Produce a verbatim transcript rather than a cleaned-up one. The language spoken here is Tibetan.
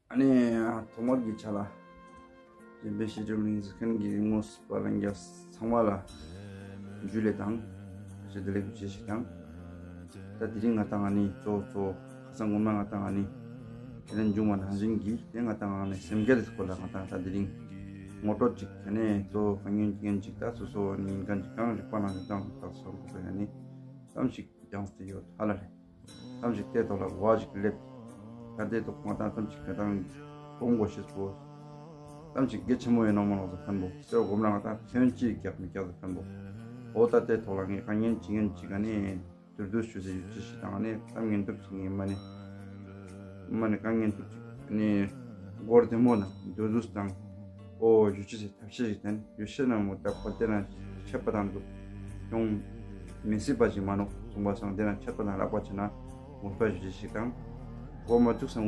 ཨ་ནི་ཐོག་མར་གྱི་ཆ་ལ་སྤྱན་རས་གཟིགས་ཆེན་པོ་གླིང་གཟིགས་མཁན་གྱི་ངོ་སྤ་ལ་རྒྱ་ཚང་མ་ལ་འཇུ་ལེ་དང་ཞེ་བདེ་ལེགས་བྱེད་ཞིག་དང་། ད་དེ་རིང་ང་དང་ཨ་ནི་གཙོ་གཙོ་ཁ་སང་ངོ་མ་ང་དང་ཨ་ནི་ཁས་ལེན་འབྱུང་བ་ནང་བཞིན་གྱི་དེ་ང་དང་ཨ་ནི་སེམས་བསྐྱེད་སྐོར་ལ་ང་དང་ད་དེ་རིང་ངོ་སྤྲོད་ཅིག་ག་ནས་གཙོ་བོ་གང་ཡིན་གྱི་ཡིན་ཅིག་ད་སོ་སོ་ནི་ཡིན་གང་ཅིག་གང་རིག་པ་ནང་བཞིན་དང་དག་སོང་དུ་ཡ་ནི་གཏམ་ཞིག་ཀྱང་སྟེ་ཡོད་ཧ་ལ་ལས། གཏམ་ཞིག་དེ་ཐོག་ལ་གོ་བ་ཞིག་སླེབས། ད་དེ་ཐོག་ང་དང་གཏམ་ཞིག་ང་དང་གོང་གོ་ཤེས་པོ། གཏམ་ཞིག་གལ་ཆེན་མོ་ཡིན་ནོ་མ་ནོ་ཟེར་མཁན་པོ་གསལ་སྒོམ་ལ་ང་དང་ཐོན་ཅིག་རྒྱག་མི་རྒྱག་ཟེར་མཁན་པོ། འོ་ད་དེ་ཐོག་ལ་ངས་གང་ཡིན་ཅི་ཡིན་ཅི་ག་ནས་དུར་དུ་ཞུ་ཟེར་ཡུ་ཅི་ཞིག་དང་ནས་གཏམ་ངན་ཐུབ་ཅིག་ངས་མ་ནས་མ་ནས་གང་ངན་ཐུབ་ཅིག་ནས་སྒོར་དེ་མོ་ན་དུར་དུ་དང་འོ་ཡུ་ཅི་ཟེར། ཐབས་ཤེས་ཤིག་བསྟན། ཡོ་ཤེས་ན་མོ་ད་ཁོ་དེ་ན་ཆད་པ་དང་འདུག་ཡོང་མི་སྲིད་པ་ཞིག་མ་ནོག་གསུངས་པ་སང་དེ་ན་ཆད་པ་དང་ལག་པ་ཆེ་ན་མོ་ཧྥ་ཞུ་ཅི་ཞིག་དང་གོ་མ་བཅུག་སང་